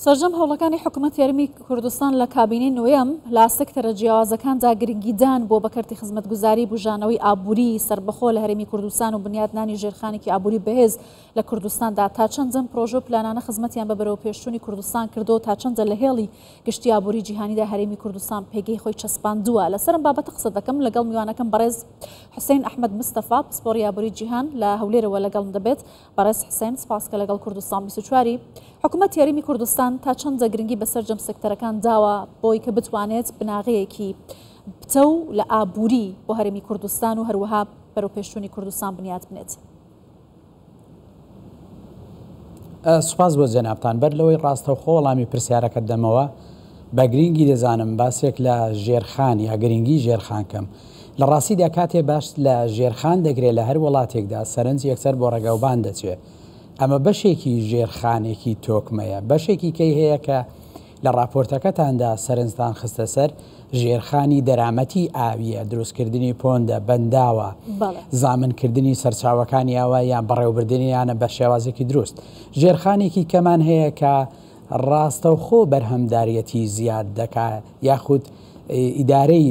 سەرجەم هەوڵەکانی حکومەتی هەرێمی کوردستان لە کابینەی نۆیەم لە سێکتەرە جیاوازەکاندا گرنگیدان بووە بە کەرتی خزمەتگوزاری، بوژانەوەی ئابووری سەربەخۆ لە هەرێمی کوردستان و بنیاتنانی ژێرخانێکی ئابووری بەهێز لە کوردستاندا. تا چەند ئەم پرۆژە و پلانانە خزمەتیان بە بەرەوپێشچوونی کوردستان کردووە و تا چەندە لە هێڵی گشتی ئابووری جیهانیدا هەرێمی کوردستان پێگەی خۆی چەسپاندووە؟ لەسەر ئەم بابەتە قسە دەکەم لەگەڵ میوانەکەم بەڕێز حوسێن ئەحمەد مستەفا، پسپۆڕی ئابووری جیهان لە هەولێرەوە لەگەڵم دەبێت. بەڕێز حسێن سپاس کە لەگەڵ کوردستان 24 ی. حکومەتی هەرێمی کوردستان تا چەندە گرنگی بە سەرجەم سێکتەرەکان داوە بۆی کە بتوانێت بناغەیەکی پتەو لە ئابووری بۆ هەرێمی کوردستان و هەروەها بەرەوپێشچوونی کوردستان بنیات بنێت؟ سوپاس بۆ جەنابتان. بەر لەوەی ڕاستەوخۆ وەڵامی پرسیارەکەت دەمەوە، بە گرینگی دەزانم باسێک لە ژێرخان یا گرینگی ژێرخان کەم. لە ڕاستیدا کاتێ باس لە ژێرخان دەکرێ لە هەر وڵاتێکدا سەرنج یەکسەر بۆ ڕێگاوبان دەچێ. ئەمە بەشێکی ژێرخانێکی تۆکمەیە. بەشێکی کەی هەیە کە لە ڕاپۆرتەکەتاندا سەرنجتان خستە سەر، ژێرخانی دەرامەتی ئاوییە، دروستکردنی پۆندە، بەنداوە، زامنکردنی سەرچاوەکانی ئاوە یان بەڕێوەبردنیانە بە شێوازێکی دروست. ژێرخانێکی کەمان هەیە کە ڕاستەوخۆ بەرهەمداریەتی زیاد دەکا یاخود ئیدارەی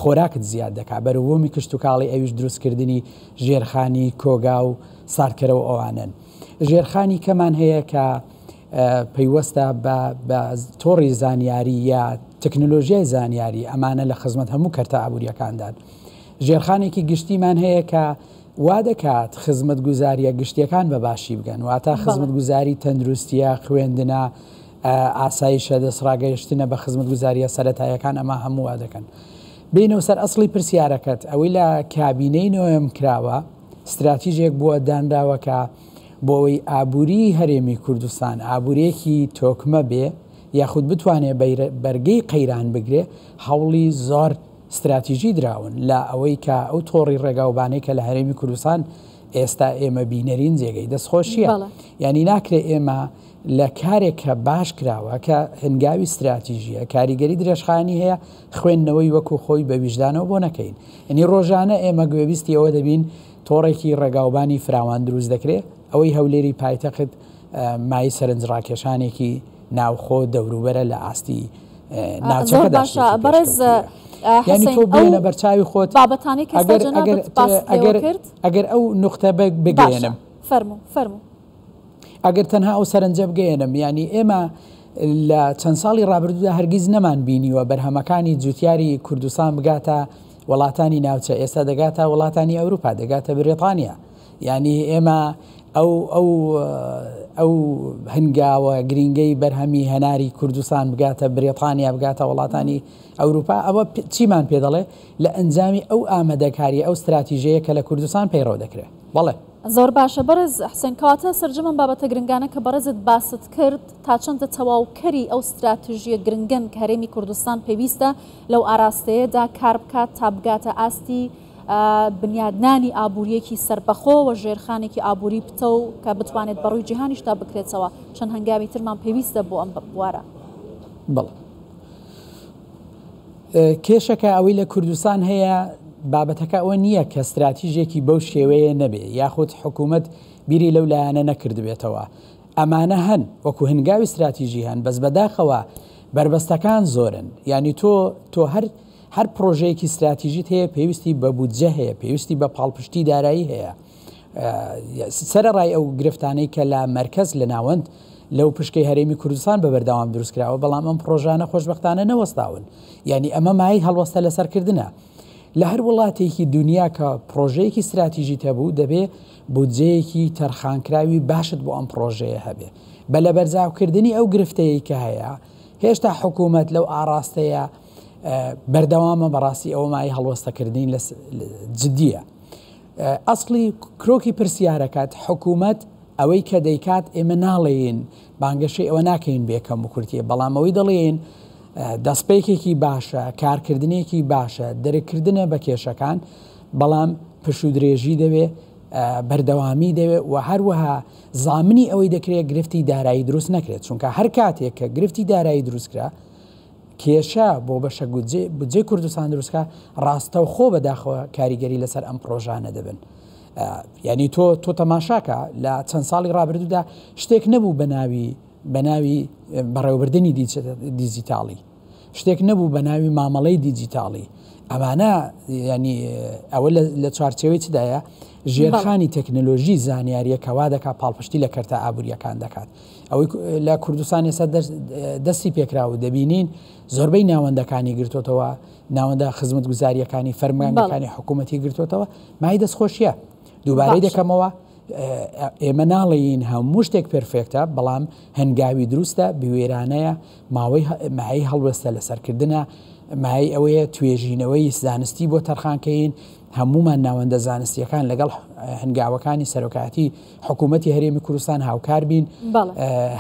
خۆراکت زیاد دەکا، بەروبوومی کشتوکاڵی ئەویش دروستکردنی ژێرخانی کۆگا و ساردکەرەوە ئەوانەن. ژێرخانی کەمان هەیە کە پەیوەستە بە بە تۆڕی زانیاری یا تەکنۆلۆژیای زانیاری ئەمانە لە خزمەت هەموو کەرتە ئابووریەکاندان. ژێرخانێکی گشتیمان هەیە کە وا دەکات خزمەتگوزارییە گشتییەکان بە باشی بگەن، واتە خزمەتگوزاری تەندروستییە، خوێندنە، ئاسایشە، دەستڕاگەیشتنە بە خزمەتگوزارییە سەرەتاییەکان، ئەمە هەموو وا دەکەن. بێینەوە سەر ئەسڵی پرسیارەکەت، ئەوەی لە کابینەی نۆیەم کراوە، ستراتیژێک بووە دانراوە کە بۆ ئەوەی ئابووریی هەرێمی کوردستان ئابوورییەکی تۆکمە بێ یاخود بتوانێ بەرگەی قەیران بگرێ، هەوڵی زۆر ستراتیژی دراون لە ئەوەی کە ئەو تۆڕی ڕێگاوبانەی کە لە هەرێمی کوردستان ئێستا ئێمە بینەرین جێگەی دەستخۆشیە یعنی ناکرێ ئێمە لە کارێک کە باش کراوە کە هەنگاوی ستراتیژیە کاریگەری درێژخانی هەیە خوێندنەوەی وەکو خۆی بە ویژدانەوە بۆ نەکەین ینی ڕۆژانە ئێمە گوێبیستی ئەوە دەبین تۆڕێکی ڕێگاوبانی فراوان دروست دەکرێت ئەوەی هەولێری پایتەخت مای سەرنجڕاکێشانێکی ناوخۆ دەوروبەرە لە ئاستی ناوچەکە باشە بەڕێز یعنی تۆ بێنە بەرچاوی خۆت بابەتانی کە ئەگەر ئەگەر ئەگەر ئەگەر ئەو نوختە بگەێنم فەرموو فەرموو ئەگەر تەنها ئەو سەرنجە بگەێنم یعنی ئێمە لە چەند ساڵی ڕابردوودا هەرگیز نەمان بینیوە بەرهەمەکانی جوتیاری کوردستان بگاتە وڵاتانی ناوچە ئێستا دەگاتە وڵاتانی ئەوروپا دەگاتە بریتانیا یانی ئێمە ئەو ئەو ئەو هەنگاوە گرینگەی بەرهەمی هەناری کوردستان بگاتە بریتانیا بگاتە وڵاتانی ئەوروپا ئەوە چیمان پێ دەڵێ لە ئەنجامی ئەو ئامادەکاری ئەو ستراتیژەیە کە لە کوردستان پەیڕەو دەکرێت بەڵێ. زۆر باشە بەڕێز حسێن کەواتە سەرجەم ئەم بابەتە گرنگانە کە بەڕێزت باست کرد تا چەندە تەواوکەری ئەو ستراتژیە گرنگەن کە هەرێمی کوردستان پێویستە لەو ئاراستەیەدا کار بکات تا بگاتە ئاستی بنیادنانی ئابوورییەکی سەربەخۆ و ژێرخانێکی ئابووری پتەو کە بتوانێت بەڕووی جیهانیشدا بکرێتەوە، چەند هەنگاوی ترمان پێویستە بۆ ئەم بوارە. بەڵێ. کێشەکە ئەوەی لە کوردستان هەیە بابەتەکە ئەوە نییە کە ستراتیژێکی بەو شێوەیە نەبێ یاخود حکوومەت بیری لەو لایەنە نەکردبێتەوە. ئەمانە هەن وەکو هەنگاوی ستراتیژی هەن بەس بەداخەوە بەربەستەکان زۆرن یانی تۆ تۆ هەر هەر پڕۆژەیەکی ستراتیژیت هەیە پێویستی بە بودجە هەیە، پێویستی بە پاڵپشتی دارایی هەیە. سەرەڕای ئەو گرفتانەی کە لە مەرکەز لە ناوەند لەو پشکەی هەرێمی کوردستان بە بەردەوام دروستکراوە، بەڵام ئەم پڕۆژانە خۆشبەختانە نەوەستاون. یانی ئەمە مایەی هەڵوەستە لەسەرکردنە. لە هەر وڵاتێکی دونیا کە پڕۆژەیەکی ستراتیژیت هەبوو، دەبێ بودجەیەکی تەرخانکراوی باشت بۆ ئەم پڕۆژەیە هەبێ. بە لەبەرجاوکردنی ئەو گرفتەی کە هەیە، هێشتا حکوومەت لەو ئاڕاستەیە بەردەوامە بەڕاستی ئەوە مای هەڵوەستەکردنی لە جدیە ئەسڵی کرۆکی پرسیارەکەت حکوومەت ئەوەی کە دەیکات ئێمە ناڵێین بانگەشەی ئەوە ناکەین بێکەم و کورتیە بەڵام ئەوەی دەڵێین دەستپێکێکی باشە کارکردنێکی باشە دەرکردنە بە کێشەکان بەڵام پشوو درێژی دەوێ بەردەوامی دەوێت و هەروەها زامنی ئەوەی دەکرێت گرفتی دارایی دروست نەکرێت چونکە هەر کاتێک کە گرفتی دارایی دروستکرا کێشە بۆ بەشە بودجەی کوردستان دروستکا ڕاستەوخۆ بەداخەوە کاریگەری لەسەر ئەم پڕۆژانە دەبن. یعنی تۆ تۆ تەماشاکە لە چەند ساڵی ڕابردوودا شتێک نەبوو بە ناوی بە ناوی بەڕێوەبردنی دیجیتاڵی. شتێک نەبوو بە ناوی مامەڵەی دیجیتاڵی. ئەمانە ینی ئەوە لە چوارچێوەی چدایە؟ ژێرخانی تەکنەلۆژی زانیاریە کە وا دەکات پاڵپشتی لە کەرتە ئابووریەکان دەکات. ئەوەی لە کوردستان ئێستا دەستی پێکرا و دەبینین زۆربەی ناوەندەکانی گرتوتەوە، ناوەندە خزمەتگوزاریەکانی فەرمانگەکانی حکوومەتی گرتوتەوە، مای دەستخۆشیە. دووبارەی دەکەمەوە ئێمە ناڵێین هەموو شتێک پێرفێکتە، بەڵام هەنگاوی دروستە، بوێرانەیە، ماوەی مایەی هەڵوێستە لەسەرکردنە، مایەی ئەوەیە توێژینەوەی زانستی بۆ تەرخانکەین، هەموومان ناوەندە زانستیەکان لەگەڵ هەنگاوەکانی سەرۆکایەتی حکوومەتی هەرێمی کوردستان هاوکار بین،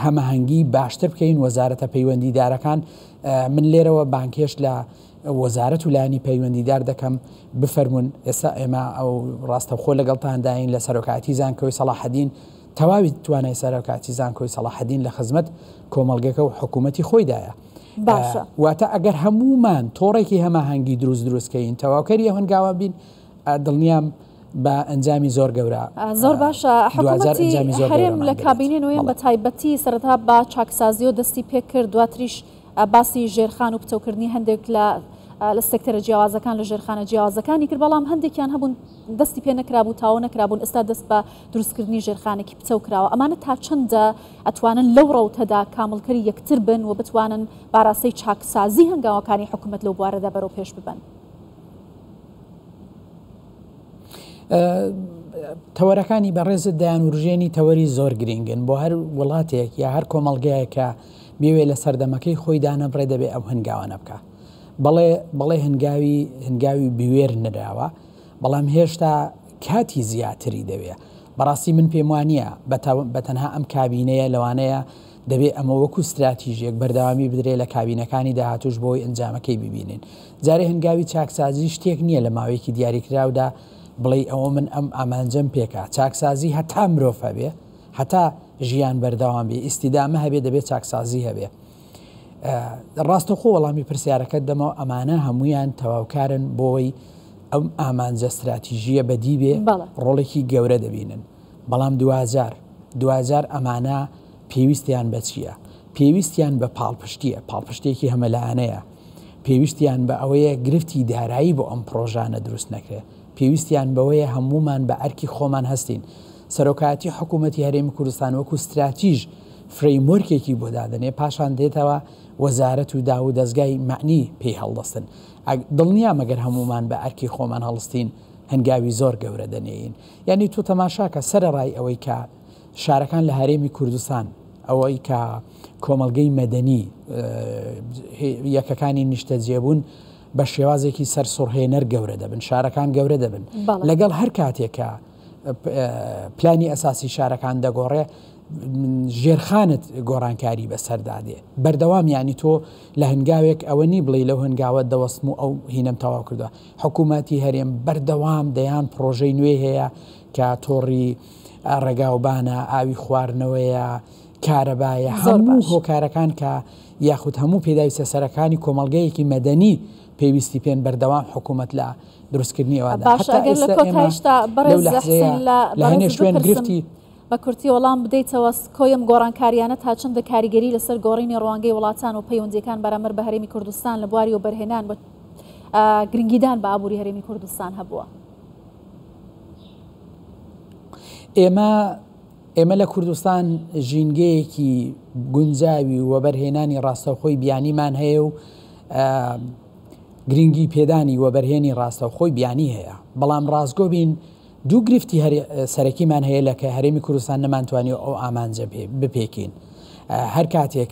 هەماهەنگی باشتر بکەین، وەزارەتە پەیوەندیدارەکان من لێرەوە بانگهێشت لە وەزارەت و لایەنی پەیوەندیدار دەکەم بفەرموون ئێستا ئێمە ئەو ڕاستەوخۆ لەگەڵتانداین لە سەرۆکایەتی زانکۆی سەڵاحەدین تەواوی توانای سەرۆکایەتی زانکۆی سەڵاحەدین لە خزمەت کۆمەڵگەکە و حکوومەتی خۆیدایە. باشە. واتە ئەگەر هەموومان تۆڕێکی هەماهەنگی دروست دروستکەین تەواوکەری ئەو هەنگاوە بین دڵنیام بە ئەنجامی زۆر گەورە زۆر باشە حکوومەتی هەرێم لە کابینەی نۆیەم بە تایبەتی سەرەتا بە چاکسازیەوە دەستی پێکرد دواتریش باسی ژێرخان و پتەوکردنی هەندێک لە لە سێکتەرە جیاوازەکان لە ژێرخانە جیاوازەکانی کرد، بەڵام هەندێکیان هەبوون دەستی پێ نەکرابوو، تاوە نەکرابوون، ئێستا دەست بە دروستکردنی ژێرخانێکی پتەو کراوە. ئەمانە تا چەندە ئەتوانن لەو ڕەوتەدا کامڵکەری یەکتر بن و بتوانن باراستەی چاکسازی هەنگاوەکانی حکومەت لەو بوارەدا بەرەو پێش ببەن؟ تەوەرەکانی بەڕێزت دەیانورژێنی تەوەری زۆر گرینگن بۆ هەر وڵاتێک یا هەر کۆمەڵگایەک کە بیەوێ لە سەردەمەکەی خۆی دانەبڕێ دەبێ ئەو هەنگاوانە بکا. بەڵێ بەڵێ هەنگاوی هەنگاوی بوێر نراوە، بەڵام هێشتا کاتی زیاتری دەوێ. بەڕاستی من پێم وانییە بە تەنها ئەم کابینەیە لەوانەیە دەبێ ئەمە وەکو ستراتیژێک بەردەوامی بدرێ لە کابینەکانی داهاتووش بۆی ئەنجامەکەی ببینین. جارێ هەنگاوی چاکسازی شتێک نییە لە ماوەیەکی دیاریکراودا بڵێی ئەوە من ئەم ئامانجەم پێکا. چاکسازی هەتا مرۆڤ هەبێ، هەتا ژیان بەردەوام بێ، ئیستیدامە هەبێ دەبێ چاکسازی هەبێ. ڕاستەوخۆ وەڵامی پرسیارەکەت دەمەوە ئەمانە هەمویان تەواوکارن بۆی ئەم ئامانجە ستراتیژیە بەدی بێ ڕۆڵێکی گەورە دەبینن. بەڵام دواجار دواجار ئەمانە پێویستیان بە چییە؟ پێویستیان بە پاڵپشتییە، پاڵپشتێکی هەمەلایەنەیە. پێویستیان بە ئەوەیە گرفتی دارایی بۆ ئەم پڕۆژانە دروست نەکرێ. پێویستیان بەوەیە هەموومان بە ئەرکی خۆمان هەستین. سەرۆکایەتی حکوومەتی هەرێمی کوردستان وەکوو ستراتیژ فرەیمۆرکێکی بۆ دادەنێ، پاشان دێتەوە وەزارەت و داو و دەزگای مەعنی پێی هەڵدەستن. دڵنیام ئەگەر هەموومان بە ئەرکی خۆمان هەڵستین هەنگاوی زۆر گەورە دەنێین. یانی تۆ تەماشاکە سەرەڕای ئەوەی کە شارەکان لە هەرێمی کوردستان، ئەوەی کە کۆمەڵگەی مەدەنی، یەکەکانی نیشتەجێبوون بە شێوازێکی سەرسوڕهێنەر گەورە دەبن، شارەکان گەورە دەبن. لەگەڵ هەر کاتێک کە پلانی ئەساسی شارەکان دەگۆڕێ، ژێرخانت گۆڕانکاری بەسەردا دێ. بەردەوام یانی تۆ لە هەنگاوێک ئەوە نی بڵێی لەو هەنگاوە دەوەستم و ئەو هینەم تەواو کردووە. حکوومەتی هەرێم بەردەوام دەیان پڕۆژەی نوێی هەیە کە تۆڕی ڕێگاوبانە، ئاوی خواردنەوەیە، کارەبایە، هەموو هۆکارەکان کە یاخود هەموو پێداویستە سەرەکانی کۆمەڵگەیەکی مەدەنی پێویستی پێن بەردەوام حکوومەت لە دروستکردنی ئەواندا. باشە ئەگەر لە کۆتایشدا بەڕێز حسێن لە لە هەنێ شوێن گرفتی بە کورتی وەڵام بدەیتەوە کۆی ئەم گۆڕانکارییانە تا چەندە کاریگەری لەسەر گۆڕینی ڕوانگەی وڵاتان و پەیوەندییەکان بەرامبەر بە هەرێمی کوردستان لە بواری وەبەرهێنان و گرنگیدان بە ئابووری هەرێمی کوردستان هەبووە؟ ئێمە ئێمە لە کوردستان ژینگەیەکی گونجاوی وەبەرهێنانی ڕاستەوخۆی بیانیمان هەیە و گرنگی پێدانی وەبەرهێنی ڕاستەوخۆی بیانی هەیە بەڵام ڕاستگۆ بین دوو گرفتی سەرەکیمان هەیە لە کە هەرێمی کوردستان نەمانتوانی ئەو ئامانجە بپێکین هەر کاتێک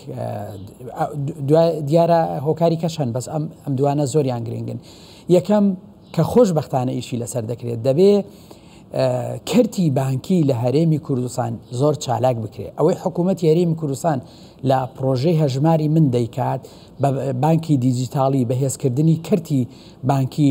دیارە هۆکاری کەش هەن بەس ئەم ئەم دوانە زۆریان گرنگن یەکەم کە خۆشبەختانە ئیشی لەسەر دەکرێت دەبێ کەرتی بانکی لە هەرێمی کوردستان زۆر چالاک بکرێت ئەوەی حکوومەتی هەرێمی کوردستان لە پرۆژەی هەژماری من دەیکات بە بانکی دیجیتاڵی بەهێزکردنی کەرتی بانکی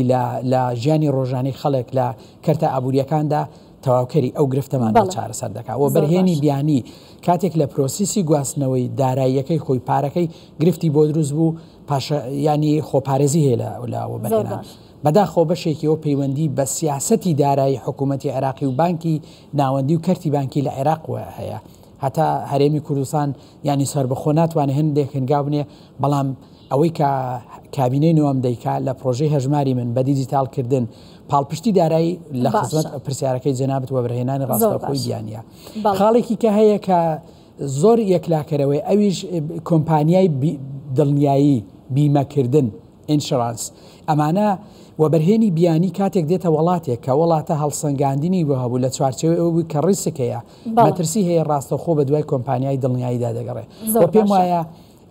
لە ژیانی ڕۆژانەی خەڵک لە کەرتە ئابووریەکاندا تەواوکەری ئەو گرفتەمان بۆ چارەسەر دەکات وەبەرهێنی بیانی کاتێک لە پرۆسیسی گواستنەوەی داراییەکەی خۆی پارەکەی گرفتی بۆ دروست بوو پاشە ینی خۆپارێزی هەیە لە وەبەرهێنان بەداخەوە بەشێکی ئەو پەیوەندی بە سیاسەتی دارایی حکوومەتی عێراقی و بانکی ناوەندی و کەرتی بانکی لە عێراق هەیە. هەتا هەرێمی کوردستان یانی سەربەخۆ ناتوانێت هەندێک هەنگاو بنێ، بەڵام ئەوەی کە کابینەی نۆم دەیکا لە پرۆژەی هەژماری من بە دیجیتاڵ کردن پاڵپشتی دارایی لە خزمەت پرسیارەکەی جەنابت وەبەرهێنانی ڕاستەوخۆی بیانیە. خاڵێکی کە هەیە کە زۆر یەکلاکەرەوەی ئەویش کۆمپانیای دڵنیایی بیمەکردن insurance ئەمانە وەبەرهێنی بیانی کاتێک دێتە وڵاتێک کە وڵاتە هەڵسەنگاندنی بۆ هەبوو لە چوارچێوەی ئەوە بوو کە ڕیسک هەیە مەترسی هەیە ڕاستەوخۆ بە دوای کۆمپانیای دڵنیاییدا دەگەڕێ و پێم وایە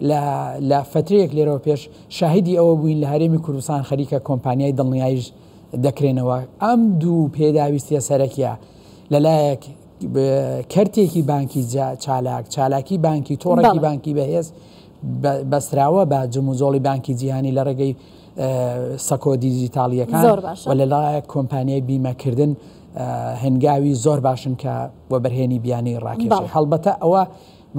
لە لە فترەیەک لێرەوە پێش شاهیدی ئەوە بووین لە هەرێمی کوردستان خەریکە کۆمپانیای دڵنیاییش دەکرێنەوە ئەم دوو پێداویستیە سەرەکیە لەلایەک کەرتێکی بانکی چالاک، چالاکی بانکی، تۆڕێکی بانکی بەهێز بەستراوە بە جموجۆڵی بانکی جیهانی لە ڕێگەی سەکۆ دیجیتاڵیەکان و لەلایەک کۆمپانیای بیمەکردن هەنگاوی زۆر باشن کە وەبەرهێنی بیانی ڕاکێشێ. هەڵبەتە ئەوە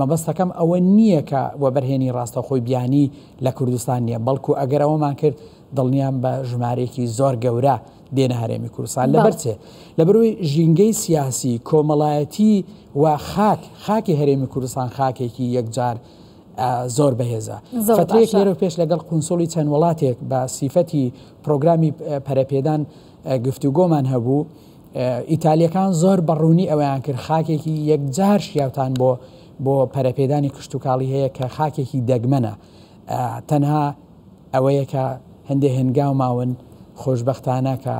مەبەستەکەم ئەوە نییە کە وەبەرهێنی ڕاستەوخۆی بیانی لە کوردستان نییە، بەڵکو ئەگەر ئەوەمان کرد دڵنیام بە ژمارەیەکی زۆر گەورە دێنە هەرێمی کوردستان. لەبەر چێ؟ لەبەرئەوەی ژینگەی سیاسی، کۆمەڵایەتی و خاک، خاکی هەرێمی کوردستان خاکێکی یەکجار زۆر بەهێزە. فەترەیەک لێرەو پێش لەگەڵ قونسوڵی چەند وڵاتێک بە سیفەتی پرۆگرامی پەرەپێدان گفتوگۆمان هەبوو. ئیتالیەکان زۆر بە ڕوونی ئەوەیان کرد خاکێکی یەکجار شیاوتان بۆ بۆ پەرەپێدانی کشتوکاڵی هەیە کە خاکێکی دەگمەنە. تەنها ئەوەیە کە هەندێ هەنگاو ماون، خۆشبەختانە کە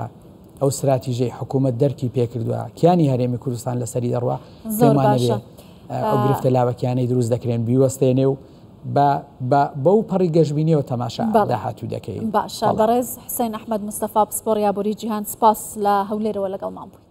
ئەو ستراتیژەی حکوومەت دەرکی پێکردووە، کیانی هەرێمی کوردستان لەسەری دەڕوا، زۆر پێم باشە. وانەبێ ئەو گرفتە لاوەکیانەی دروست دەکرێن بیوەستێنێ و بە بە بەو پەڕی گەشبینیەوە تەماشا بەڵێ داهاتوو دەکەین. باشە. بەڵێ. بەڕێز حوسێن ئەحمەد مستەفا پسپۆڕی ئابووری جیهان سپاس لە هەولێرەوە لەگەڵمان بووی.